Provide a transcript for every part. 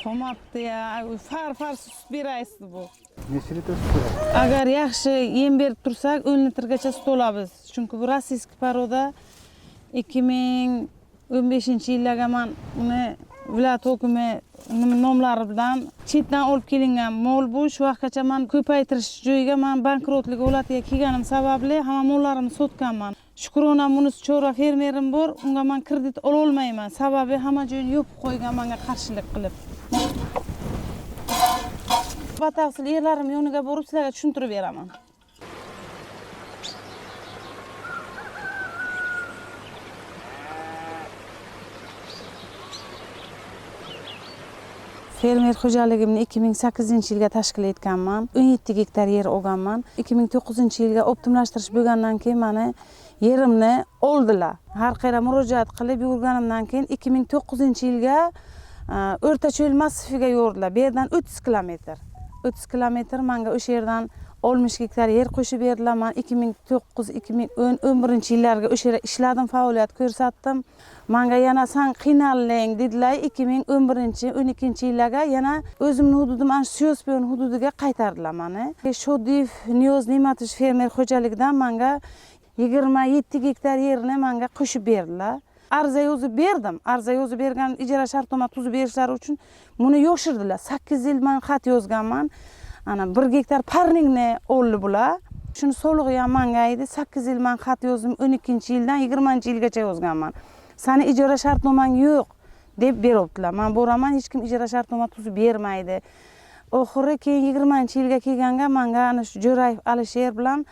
Qolmabdi ya, far sut beraysiz bu. Necha litr sut beradi? Agar yaxshi yem berib tursak, 10 litrgacha sut olamiz. Chunki bu российский порода. 2015-yillarga man uni viloyat hokimi nomlari bilan chetdan olib kelingan mol bu. Shu vaqtgacha man ko'paytirish joyiga man bankrotlik holatiga kelganim sababli hamma mollarimni sotganman. Shukrona Munis chorva fermerim bor, unga man kredit ololmayman. Sababi hamma joyini yopib qo'ygan menga qarshilik qilib. Batafsil yerlarim yoniga borib sizlarga tushuntirib beraman. Fermer xo'jaligimni 2008-yilga tashkil etganman. 17 gektar yer olganman. 2009-yilga optimlashtirish bo'lgandan keyin mani yerimni oldilar. Har qayerga murojaat qilib yurganimdan keyin 2009-yilga O'rtacho'l massifiga yo'rdilar. Bu yerdan 30 kilometr. 30 kilometr menga o'sha yerdan 60 gektar yer qo'shib berdilar. Men 2009, 2010, 11 yillarga o'sha yerda ishladim, faoliyat ko'rsatdim. Menga yana san qiynalding dedilar. 2011, 12 yillarga yana o'zimni hududim ana Suyosbiyon hududiga qaytardilar meni. Shodiyev Niyoz Ne'matovich fermer xo'jaligidan menga 27 gektar yerni menga qo'shib berdilar. Arza yozib berdim. Arza yozib bergan ijara shartnoma tuzib berishlari uchun buni yoshirdilar. 8 yil men xat yozganman. Ana 1 gektar parningni oldi bular. Shuni solig'i ham menga edi. 8 yil men xat yozdim. 12-yildan 20-yilgacha yozganman. Sani ijara shartnomang yo'q deb beribdilar. Men boraman, hech kim ijara shartnoma tuzib bermaydi. Oxiri keyin 20-yilga kelganga menga ana shu Jo'rayev Alisher bilan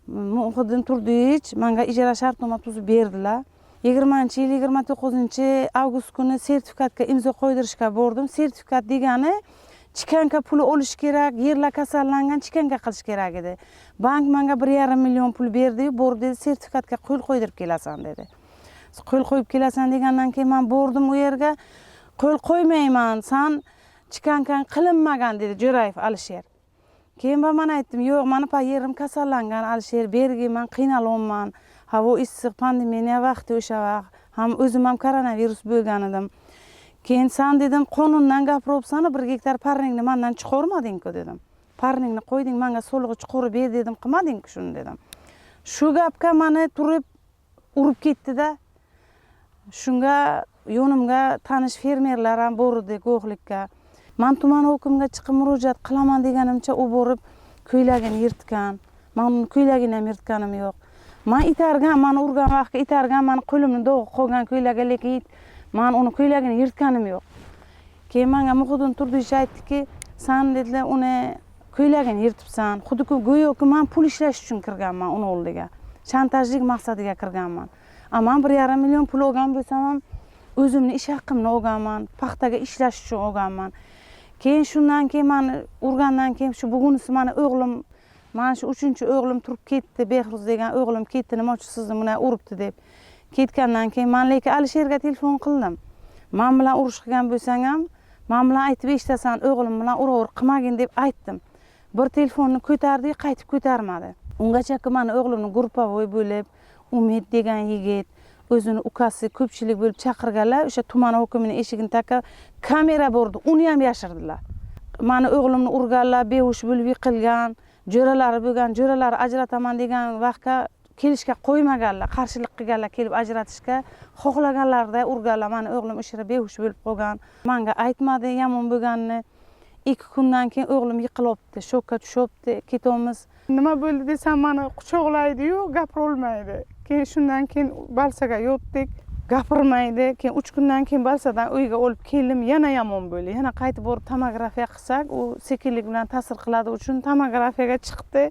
Muhiddin Turdiyevich menga ijara shartnoma tuzib berdilar. 20-yil 29 avgust kuni sertifikatga imzo qo'ydirishga bordim. Sertifikat degani chikanka puli olish kerak, yerlar kasallangan chikanka qilish kerak edi. Bank menga 1,5 million pul berdi-yu, bor dedi, sertifikatga qo'l qo'ydirib kelasan dedi. Qo'l qo'yib kelasan degandan keyin men bordim u yerga, qo'l qo'ymayman, san chikankang qilinmagan dedi Jo'rayev Alisher. Keyin men aytdim, yo'q, mani pa yerim kasallangan Alisher, bergin, men qiynalyapman. Havo issiq, pandemiya vaqti o'sha vaqt. Ham o'zim ham koronavirus bo'lgan edim. Keyin san dedim, qonundan gapiryapsan, 1 gektar parningni mendan chiqarmading-ku dedim. Parningni qo'yding, menga solig'i chiqarib ber dedim, qilmading-ku shuni dedim. Shu gapga meni turib urib ketdi-da. Shunga yonimga tanish fermerlar ham bordi guvohlikka. Men tuman hokimiga chiqib murojaat qilaman deganimcha u borib ko'ylagini yirtgan. Men uni ko'ylagini ham yirtganim yo'q. Men itargan, meni urgan vaqtga itargan, meni qo'limni dog'i qolgan ko'ylaga, lekin men uni ko'ylagini yirtganim yo'q. Keyin menga Muhiddin Turdiyevich aytdiki, san dedilar, uni ko'ylagini yirtibsan. Xuddi go'yoki men pul ishlash uchun kirganman uni oldiga. Shantajlik maqsadiga kirganman. Men 1,5 million pul olgan bo'lsam ham o'zimni ish haqqimni olganman, paxtaga ishlash uchun olganman. Keyin shundan keyin meni urgandan keyin shu bugunisi meni o'g'lim, mana shu 3-o'g'lim turib ketdi, Behruz degan o'g'lim ketdi, nima uchun sizni bunday uribdi deb. Ketgandan keyin men lekin Alisherga telefon qildim. Men bilan urush qilgan bo'lsang ham, men bilan aytib eshitasan, o'g'lim bilan uraver qilmagin deb aytdim. Bir telefonni ko'tardi, qaytib ko'tarmadi. Ungacha meni o'g'limni gruppavoy bo'lib, Umid degan yigit, o'zini ukasi ko'pchilik bo'lib chaqirganlar, o'sha tuman hokimining eshigini taka kamera bordi, uni ham yashirdilar. Meni o'g'limni urganlar, behush bo'lib yiqilgan, jo'ralari bo'lgan, jo'ralari ajrataman degan vaqtga kelishga qo'ymaganlar, qarshilik qilganlar, kelib ajratishga xohlaganlarida urganlar. Meni o'g'lim o'sha yerda behush bo'lib qolgan. Menga aytmadi yomon bo'lganini. 2 kundan keyin o'g'lim yiqilibdi, shokka tushibdi, ketamiz. Nima bo'ldi desam meni quchoqlaydi-yu, gapira olmaydi. Keyin shundan keyin balsaga yotdik, gapirmaydi. Keyin 3 kundan keyin balsadan uyga olib keldim, yana yomon bo'ldi. Yana qaytib borib tomografiya qilsak, u sekinlik bilan ta'sir qiladi uchun tomografiyaga chiqdi.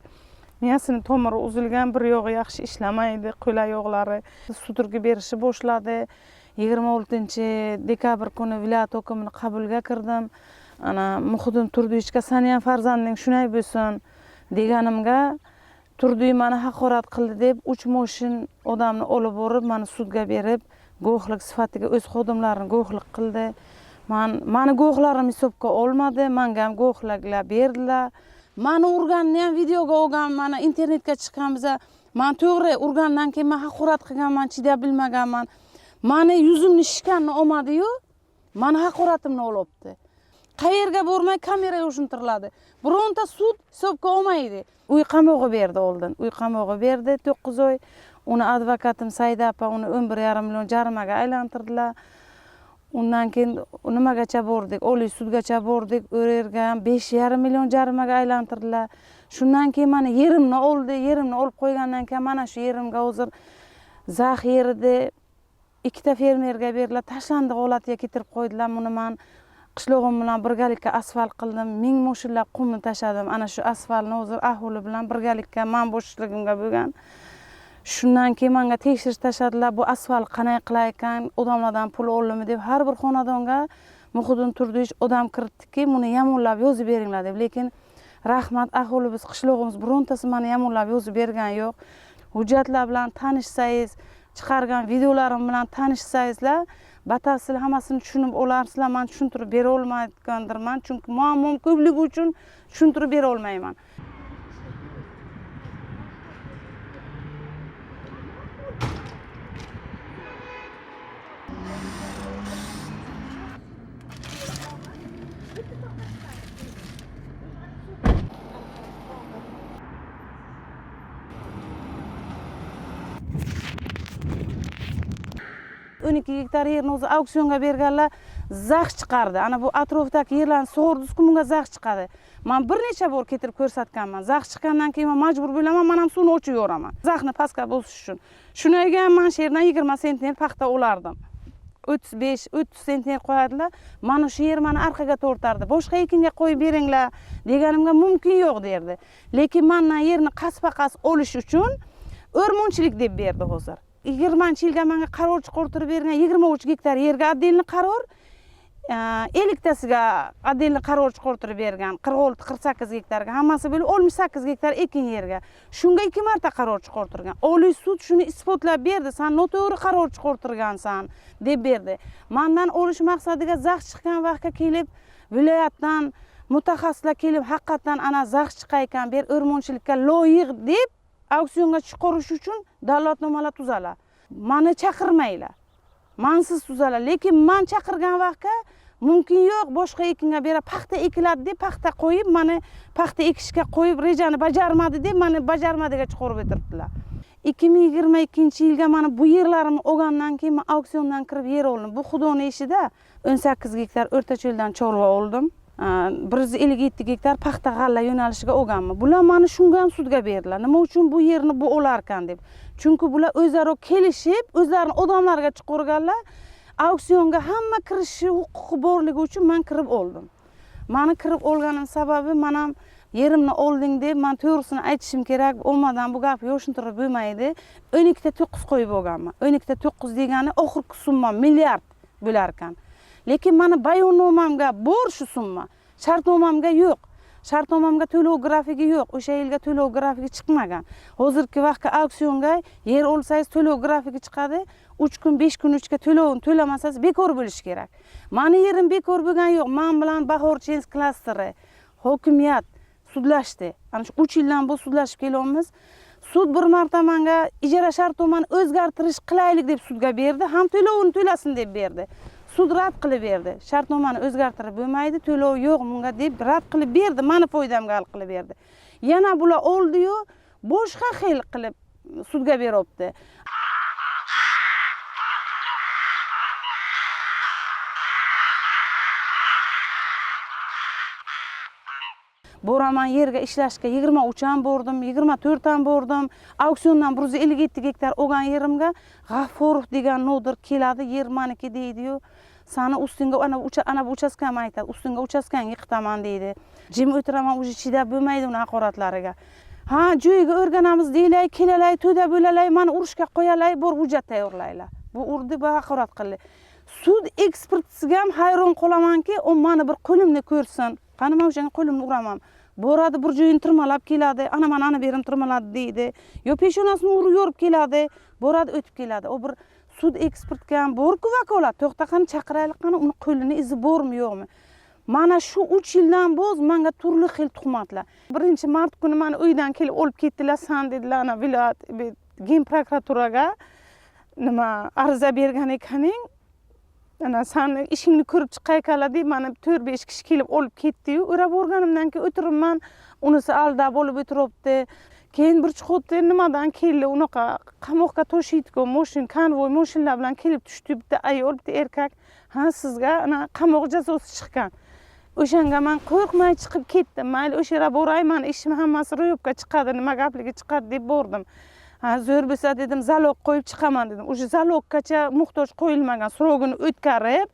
Miyasini tomiri uzilgan, bir yog'i yaxshi ishlamaydi, qo'l oyoqlari sudurga berishni boshladi. 26 dekabr kuni viloyat hokimini qabulga kirdim. Ana Muhiddin Turdiyevichga sani ham farzanding shunday bo'lsin deganimga Turdiyev meni haqorat qildi deb 3 moshin odamni olib borib meni sudga berib, guvohlik sifatiga o'z xodimlarini guvohlik qildi. Mani guvohlarim hisobga olmadi, menga ham guvohliklar berdilar. Mani urganini ham videoga olgan, mana internetga chiqqan biza. Men to'g'ri urgandan keyin men haqorat qilganman, chidab bilmaganman. Mani yuzimni shishganini olmadi-yu, mani haqoratimni olibdi. Qayerga bormay kamera yoshintiriladi. Bironta sud hisobga olmaydi. Uy qamog'i berdi oldin. Uy qamog'i berdi 9 oy. Uni advokatim Saida opa uni 11,5 million jarimaga aylantirdilar. Undan keyin nimagacha bordik? Oliy sudgacha bordik. U yerga ham 5,5 million jarimaga aylantirdilar. Shundan keyin mana yerimni oldi. Yerimni olib qo'ygandan keyin mana shu yerimga hozir zax yerida ikkita fermerga beriladi. Tashlandiq holatiga keltirib qo'ydilar. Buni men qishlog'im bilan birgalikda asfalt qildim. 1000 moshinlab qumni tashladim. Ana shu asfaltni hozir aholi bilan birgalikda men boshchiligimga bo'lgan. Shundan keyin menga tekshirish tashladilar. Bu asfalt qanday qilar ekan, odamlardan pul oldimi deb har bir xonadonga Muhiddin Turdiyevich odam kiritdiki, buni yamonlab yozib beringlar deb. Lekin rahmat, aholimiz, qishlog'imiz birontasi meni yamonlab yozib bergan yo'q. Hujjatlar bilan tanishsangiz, chiqargan videolarim bilan tanishsangizlar, batafsil hammasini tushunib olarsizlar. Men tushuntirib bera olmayotgandirman, chunki muammom ko'pligi uchun tushuntirib bera olmayman. O'n ikki gektar yerni o'zi auksionga berganlar, zax chiqardi. Ana bu atrofdagi yerlarni sug'urdizku, bunga zax chiqadi. Men bir necha bor keltirib ko'rsatganman. Zax chiqqandan keyin men majbur bo'laman, men ham suvni o'chib yoraman. Zaxni pastga bosish uchun. Shunga ham men shu yerdan 20 sentner paxta olardim. 35, 30 sentner qo'yadilar. Mana shu yer meni orqaga tortardi. Boshqa ekinga qo'yib beringlar deganimga mumkin yo'q derdi. Lekin mendan yerni qasba-qas olish uchun o'rmonchilik deb berdi hozir. 20-yilga menga qaror chiqartirib bergan 23 gektar yerga отдельный qaror, 50tasiga отдельный qaror chiqartirib bergan 46-48 gektarga, hammasi bo'lib 68 gektar ekin yerga. Shunga 2 marta qaror chiqartirgan. Oliy sud shuni isbotlab berdi, sen noto'g'ri qaror chiqartirgansan deb berdi. Mendan olish maqsadiga zax chiqqan vaqtga kelib viloyatdan mutaxassislar kelib haqiqatan ana zax chiqayotgan, ber o'rmonchilikka loyiq deb auksionga chiqarish uchun dalolatnomalar tuzalar. Meni chaqirmanglar. Mansiz tuzalar, lekin men chaqirgan vaqtga mumkin yo'q, boshqa ekinga bera paxta ekiladi deb paxta qo'yib, meni paxta ekishga qo'yib rejani bajarmadi deb meni bajarmadiga chiqarib o'tiribdilar. 2022-yilga mana bu yerlarimni olgandan keyin men auksiondan kirib yer oldim. Bu Xudoning ishida 18 gektar O'rtacho'ldan chorva oldim. 157 gektar paxta g'alla yo'nalishiga olganman. Bular meni shunga ham sudga berdilar. Nima uchun bu yerni bu olarkan deb. Chunki bular o'zaro kelishib, o'zlarini odamlarga chiqarganlar. Auksionga hamma kirishi huquqi borligi uchun men kirib oldim. Meni kirib olganim sababi men ham yerimni olding deb men to'g'risini aytishim kerak, olmadan bu gap yoshintirib bo'lmaydi. O'n ikkita to'qqiz qo'yib olganman. O'n ikkita to'qqiz degani oxirgi summa milliard bo'lar ekan. Lekin meni bayonnomamga bor shu summa. Shartnomamga yo'q. Shartnomamga to'lov grafigi yo'q. O'sha yilga to'lov grafigi chiqmagan. Hozirgi vaqtga auksionga yer olsangiz to'lov grafigi chiqadi. 3 kun, 5 kun uchga to'lovini to'lamasangiz bekor bo'lishi kerak. Meni yerim bekor bo'lgani yo'q. Men bilan Bahorchensk klasteri, hokimiyat sudlashdi. Ana shu 3 yildan bu sudlashib kelyapmiz. Sud bir marta menga ijara shartnomani o'zgartirish qilaylik deb sudga berdi, ham to'lovini to'lasin deb berdi. Sud rad qilib berdi. Shartnomani o'zgartirib bo'lmaydi, to'lov yo'q bunga deb rad qilib berdi, meni foydamga hal qilib berdi. Yana bular oldi-yu, boshqa xil qilib sudga beryapti. Boraman yerga ishlashga 23 ham bordim, 24 ham bordim. Auksiondan 157 gektar olgan yerimga G'afurov degan nodir keladi, yer meniki deydi-yu. Sani ustingga ana ana bu uchastkam aytadi, ustingga uchastkangni yiqitaman deydi. Jim o'tiraman, uje chidab bo'lmaydi uni haqoratlariga. Ha, joyiga o'rganamiz deylay, kelalay, to'da bo'lalay, meni urushga qo'yalay, bor hujjat tayyorlaylar. Bu urdi, bu haqorat qildi. Sud ekspertisiga ham hayron qolamanki, u meni bir qo'limni ko'rsin. Qani men o'shanga qo'limni uraman. Boradi, bir joyini tirmalab keladi, ana mana ana berim tirmaladi deydi. Yo peshonasini urib yorib keladi, boradi, o'tib keladi. U bir sud ekspertga ham bor-ku vakolat. To'xta, qani chaqiraylik, qani uni qo'lini izi bormi, yo'qmi? Mana shu 3 yildan boz menga turli xil tuhmatlar. 1 mart kuni meni uydan kelib olib ketdilar, san dedilar, ana viloyat gen prokuraturaga nima ariza bergan ekaning, Ana sani ishingni ko'rib chiqaykanlar deb mani 4-5 kishi kelib olib ketdi-yu, o'rab o'rganimdan keyin o'tiribman, unisi aldab olib o'tiribdi. Keyin bir chiqibdi, nimadan keldi, unaqa qamoqqa to'shiydi-ku, moshin, konvoy moshinlar bilan kelib tushdi, bitta ayol, bitta erkak. Ha, sizga ana qamoq jazosi chiqqan. O'shanga men qo'rqmay chiqib ketdim. Mayli, o'sha yerga boray, mani ishim hammasi ro'yobga chiqadi, nima gapligi chiqadi deb bordim. Ha, zo'r bo'lsa dedim, zalog qo'yib chiqaman dedim. O'sha zaloggacha muhtoj qo'yilmagan, srogini o'tkazib,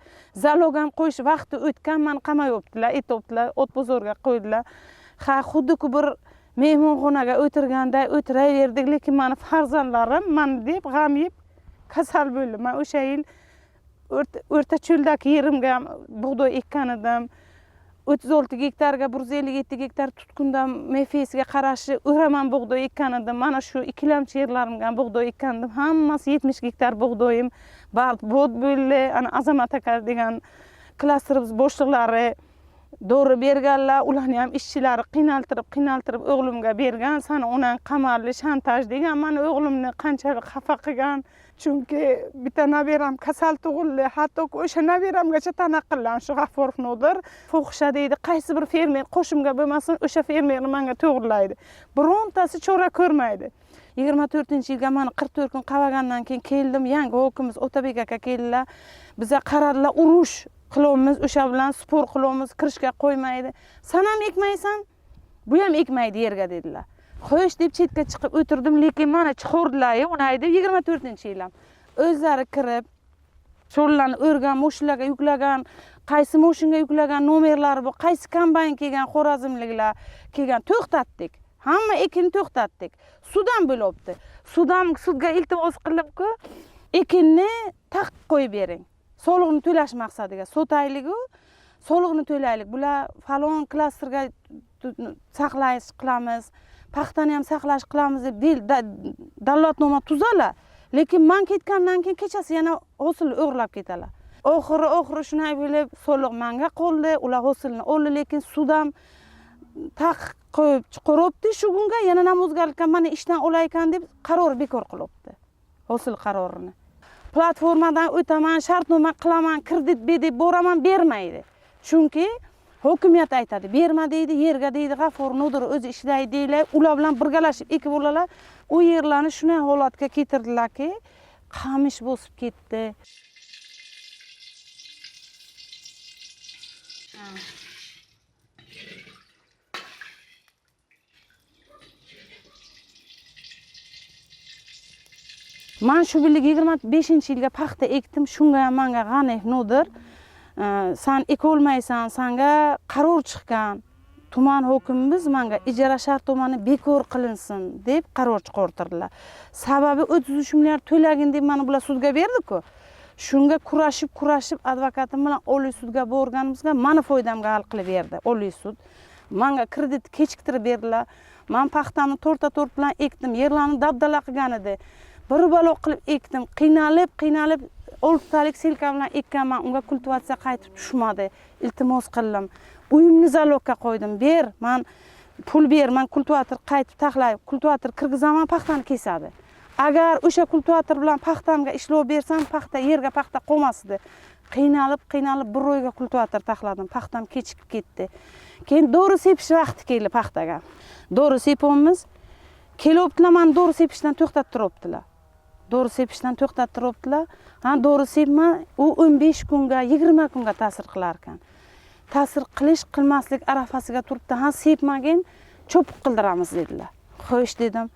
zalog ham qo'yish vaqti o'tgan, meni qamayaptilar, aytyaptilar, ot bozorga qo'ydilar. Ha, xuddi bir mehmonxonaga o'tirganday o'tiraverdik, lekin meni farzandlarim meni deb g'am yeb kasal bo'ldi. Men o'sha yil o'rta cho'ldagi yerimga ham bug'doy ekkan edim. 36 gektarga 157 gektar tutqundan mefesiga qarashi o'raman bug'doy ekkan edim. Mana shu ikkilamchi yerlarimga ham bug'doy ekkan edim. Hammasi 70 gektar bug'doyim barbod bo'ldi. Ana Azamat aka degan klasterimiz boshliqlari dori berganlar, ularni ham ishchilari qiynaltirib o'g'limga bergan. Sani onang qamalli, shantaj degan. Mani o'g'limni qanchalik xafa qilgan. Chunki bitta nabiram kasal tug'ildi, hatto o'sha nabiramgacha ta'na qilgan shu G'afforov Nodir. Fohisha deydi, qaysi bir fermer qo'shimga bo'lmasin, o'sha fermerni menga to'g'rilaydi. Birontasi chora ko'rmaydi. 24-yilga meni 44 kun qamagandan keyin keldim, yangi hokimimiz Otabek aka keldilar. Biza qaradilar, urush qilamiz, o'sha bilan sport qilamiz, kirishga qo'ymaydi. Sen ham ekmaysan, bu ham ekmaydi yerga dedilar. Xo'sh deb chetga chiqib o'tirdim, lekin mana chiqordilar-yu, unay deb 24-yil ham o'zlari kirib, cho'llarni o'rgan, moshinlarga yuklagan, qaysi moshinga yuklagan nomerlari bu, qaysi kombayn kelgan, xorazmliklar kelgan, to'xtatdik. Hamma ekinni to'xtatdik. Sudam bo'libdi. Sudam sudga iltimos qilibku, ekinni taq qo'yib bering. Soliqni to'lash maqsadiga sotaylik-u, soliqni to'laylik. Bular falon klasterga saqlash qilamiz, paxtani ham saqlash qilamiz deb dalolatnoma tuzalar. Lekin men ketgandan keyin kechasi yana hosilni o'g'irlab ketadilar. Oxiri shunday bo'lib soliq menga qoldi, ular hosilni oldi, lekin sudam taqiq qo'yib chiqaribdi shu kunga, yana namozgarlikka meni ishdan olaykan deb qaror bekor qilibdi. Hosil qarorini. Platformadan o'taman, shartnoma qilaman, kredit ber deb boraman, bermaydi. Chunki hokimiyat aytadi, berma deydi, yerga deydi, G'affor Nodir o'zi ishlaydi deylar, ular bilan birgalashib ekib olalar. U yerlarni shunday holatga keltirdilarki, qamish bosib ketdi. Men shu yilgi 25-yilga paxta ekdim, shunga ham menga G'aniyev Nodir, san ekolmaysan, sanga qaror chiqqan. Tuman hokimimiz menga ijara shartnomani bekor qilinsin deb qaror chiqartirdilar. Sababi 33 milliard to'lagin deb meni bular sudga berdi-ku. Shunga kurashib advokatim bilan Oliy sudga borganimizga meni foydamga hal qilib berdi Oliy sud. Menga kredit kechiktirib berdilar. Men paxtamni to'rtta-to'rt bilan ekdim, yerlarni dabdala qilgan edi. Bir balo qilib ekdim, qiynalib oltitalik selka bilan ekkanman, unga kultivatsiya qaytib tushmadi. Iltimos qildim. Uyimni zalogga qo'ydim. Ber, men pul ber, men kultivator qaytib taxlay, kultivator kirgizaman, paxtani kesadi. Agar o'sha kultivator bilan paxtamga ishlov bersam, paxta yerga paxta qolmasdi. Qiynalib bir oyga kultivator taxladim. Paxtam kechikib ketdi. Keyin dori sepish vaqti keldi paxtaga. Dori sepamiz. Kelibdilar, meni dori sepishdan to'xtattiribdilar. Dori sepishdan to'xtattiribdilar. Ha, dori sepma, u 15 kunga, 20 kunga ta'sir qilar ekan. Ta'sir qilish, qilmaslik arafasiga turibdi. Ha, sepmagin, cho'piq qildiramiz dedilar. Xo'sh dedim.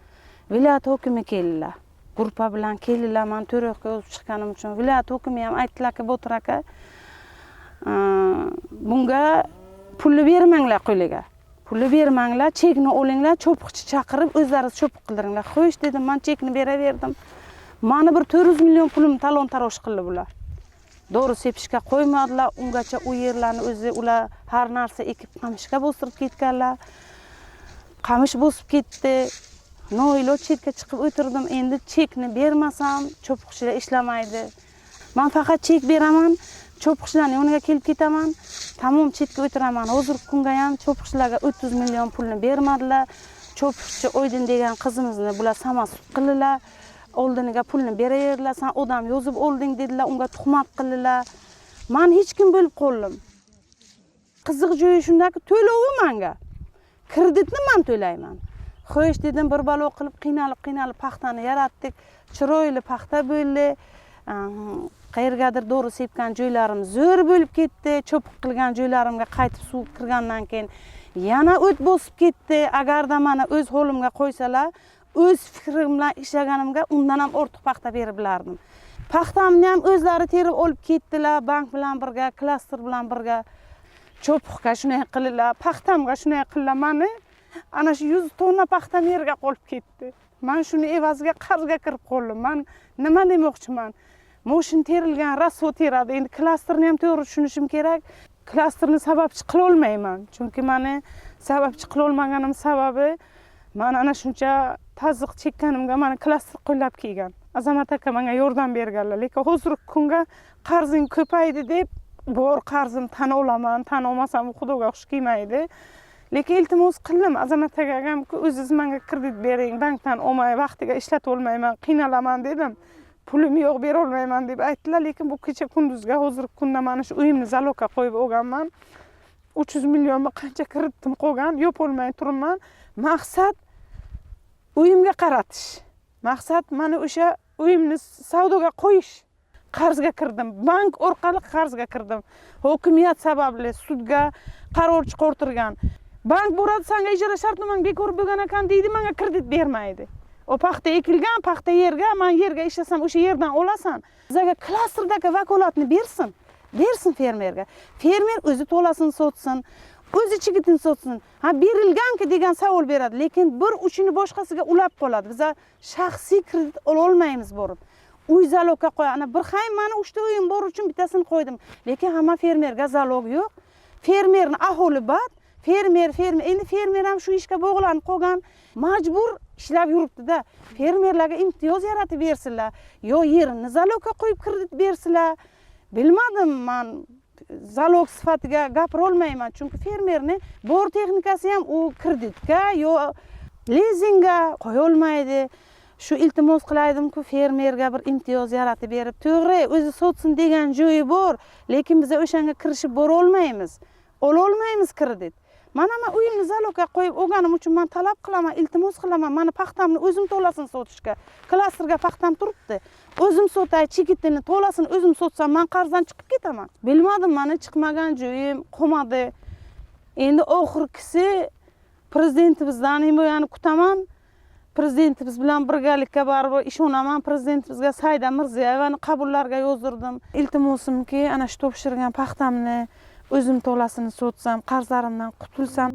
Viloyat hokimi keldilar. Gruppa bilan keldilar, men to'roqqa o'zib chiqqanim uchun. Viloyat hokimi ham aytdilarki, Botir aka, bunga pulni bermanglar qo'liga. Pulni bermanglar, chekni olinglar, cho'piqchi chaqirib, o'zlaringiz cho'piq qildiringlar. Xo'sh dedim, men chekni beraverdim. Meni bir 400 million pulim talon-taroj qildi bular. Dori sepishga qo'ymadilar, ungacha u yerlarni o'zi ular har narsa ekib qamishga bostirib ketganlar. Qamish bosib ketdi. Noiloj chetga chiqib o'tirdim. Endi chekni bermasam, cho'piqchilar ishlamaydi. Men faqat chek beraman, cho'piqchilarning yoniga kelib ketaman, tamom chetga o'tiraman. Hozirgi kunga ham cho'piqchilarga 30 million pulni bermadilar. Cho'piqchi Oydin degan qizimizni bular samasud qildilar. Oldiniga pulni beraverdilar, sen odam yozib olding dedilar, unga tuhmat qildilar. Man hech kim bo'lib qoldim. Qiziq joyi shundaki, to'lovi manga. Kreditni man to'layman. Xo'sh dedim, bir balo qilib qiynalib qiynalib paxtani yaratdik. Chiroyli paxta bo'ldi. Qayergadir dori sepgan joylarim zo'r bo'lib ketdi. Cho'piq qilgan joylarimga qaytib suv kirgandan keyin yana o't bosib ketdi. Agarda mana o'z holimga qo'ysalar, o'z fikrim bilan ishlaganimga undan ham ortiq paxta berib bilardim. Paxtamni ham o'zlari terib olib ketdilar, bank bilan birga, klaster bilan birga. Cho'piqqa shunday qildilar, paxtamga shunday qildilar. Mani ana shu 100 tonna paxtam yerga qolib ketdi. Man shuni evaziga qarzga kirib qoldim. Man nima demoqchiman? Moshin terilgan, rasvo teradi. Endi klasterni ham to'g'ri tushunishim kerak. Klasterni sababchi qila olmayman. Chunki meni sababchi qila olmaganim sababi man ana shuncha tazyiq chekkanimga mani klaster qo'llab kelgan. Azamat aka menga yordam berganlar. Lekin hozirgi kunga qarzing ko'paydi deb bor qarzim tan olaman, tan olmasam xudoga xush kelmaydi. Lekin iltimos qildim Azamat akaga ham, o'zingiz menga kredit bering, bankdan olmay vaqtiga ishlata olmayman, qiynalaman dedim. Pulim yo'q, bera olmayman deb aytdilar, lekin bu kecha kunduzga hozirgi kunda mana shu uyimni zalogga qo'yib olganman. 300 millionmi qancha kreditim qolgan, yopolmay turibman. Maqsad uyimga qaratish. Maqsad mana o'sha uyimni savdoga qo'yish. Qarzga kirdim, bank orqali qarzga kirdim. Hokimiyat sababli sudga qaror chiqartirgan. Bank boradi, sanga ijara shartnomang bekor bo'lgan ekan deydi, menga kredit bermaydi. O paxta ekilgan, paxta yerga, men yerga ishlasam o'sha yerdan olasan. Bizga klasterdagi vakolatni bersin. Bersin fermerga. Fermer o'zi to'lasini sotsin, o'zi chigitini sotsin. Ha, berilganki degan savol beradi, lekin bir uchini boshqasiga ulab qoladi. Biza shaxsiy kredit ola olmaymiz borib. Uy zalogga qo'y. Ana bir xaym mani 3 ta uyim bor uchun bittasini qo'ydim. Lekin hamma fermerga zalog yo'q. Fermerni ahvoli bad. Fermer, fermer, endi fermer ham shu ishga bog'lanib qolgan, majbur ishlab yuribdi-da. Fermerlarga imtiyoz yaratib bersinlar, yo yerini zalogga qo'yib kredit bersinlar. Bilmadim, man zalog sifatiga gapira olmayman, chunki fermerni bor texnikasi ham u kreditga yo lizingga qo'ya olmaydi. Shu iltimos qilaydimku, fermerga bir imtiyoz yaratib berib, to'g'ri o'zi sotsin degan joyi bor, lekin biz o'shanga kirishib bora olmaymiz. Ola olmaymiz kredit. Mana men uyimni zalogga qo'yib olganim uchun men talab qilaman, iltimos qilaman, mani paxtamni o'zim to'lasini sotishga. Klasterga paxtam turibdi. O'zim sotay, chigitini to'lasini o'zim sotsam, men qarzdan chiqib ketaman. Bilmadim, mani chiqmagan joyim qolmadi. Endi oxirgisi prezidentimizdan himoyani kutaman. Prezidentimiz bilan birgalikka baribir ishonaman. Prezidentimizga Saida Mirziyoyevani qabullarga yozdirdim. Iltimosimki, ana shu topshirgan paxtamni o'zim to'lasini sotsam, qarzlarimdan qutulsam.